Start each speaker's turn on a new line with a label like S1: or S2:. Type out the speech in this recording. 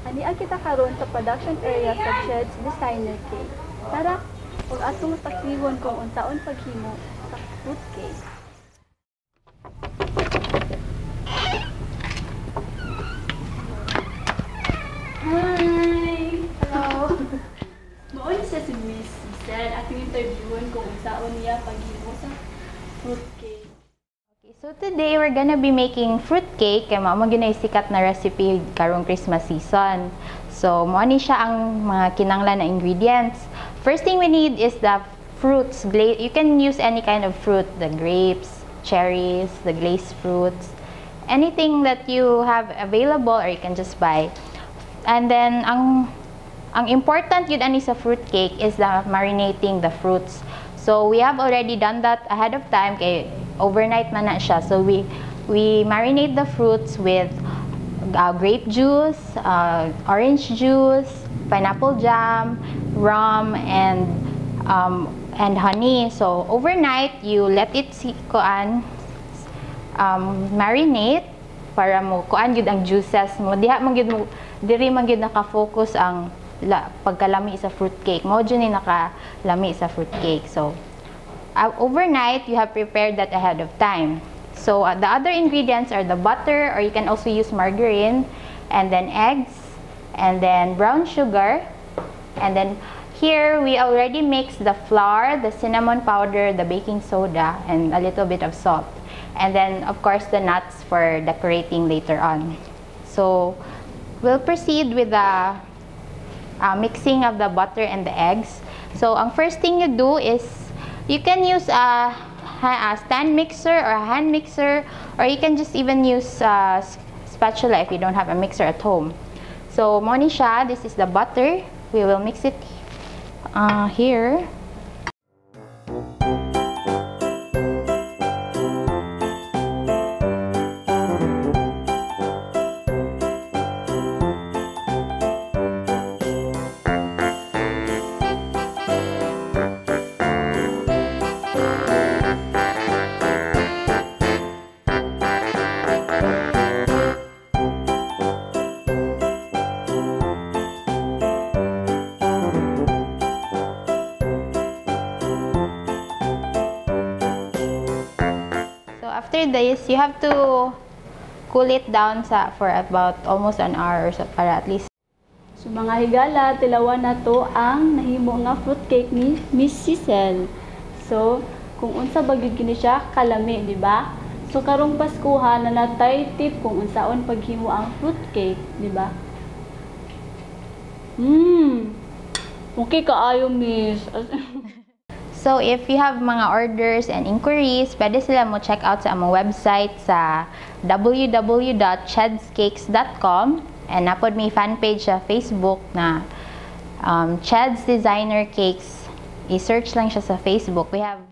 S1: Ania kita karon sa production area sa Ched's Designer Cake. Tara, ug atong saksihon kung unsaon paghimo sa fruit cake. Hi! Hello! Mao ni siya si Miss Giselle, atong interviewon kung unsaon niya paghimo sa fruit cake.
S2: Okay, so today we're gonna be making fruit cake kay mao man gyud sikat na recipe karong Christmas season. So mao ni siya ang mga kinahanglan na ingredients. First thing we need is the fruits. You can use any kind of fruit, the grapes, cherries, the glazed fruits, anything that you have available or you can just buy. And then ang important yun ani sa fruit cake is the marinating the fruits. So we have already done that ahead of time kay overnight man na siya. So we marinate the fruits with grape juice, orange juice, pineapple jam, rum, and honey. So overnight you let it kuan marinate para mo kuan gyud ang juices mo. Diha man gyud mo diri man gyud naka-focus ang pagkalami sa fruit cake. Mao jud ni nakalami sa fruit cake. So overnight you have prepared that ahead of time. So the other ingredients are the butter, or you can also use margarine, and then eggs, and then brown sugar, and then here we already mixed the flour, the cinnamon powder, the baking soda, and a little bit of salt. And then of course the nuts for decorating later on. So we'll proceed with the mixing of the butter and the eggs. So ang first thing you do is you can use a stand mixer or a hand mixer, or you can just even use a spatula if you don't have a mixer at home. So mo ni siya, this is the butter. We will mix it here. After this, you have to cool it down for about almost an hour or so, para at least.
S1: So mga higala, tilawan na to ang nahimo nga fruit cake ni Miss Giselle. So kung unsa ba gyud kini siya kalami, di ba? So karong Paskuhan na natay tip kung unsaon paghimo ang fruit cake, di ba? Okay kaayo, Miss.
S2: So if you have mga orders and inquiries, pwede sila mo check out sa among website sa www.chedscakes.com, and napod may fan page sa Facebook na Ched's Designer Cakes. I-search lang siya sa Facebook. We have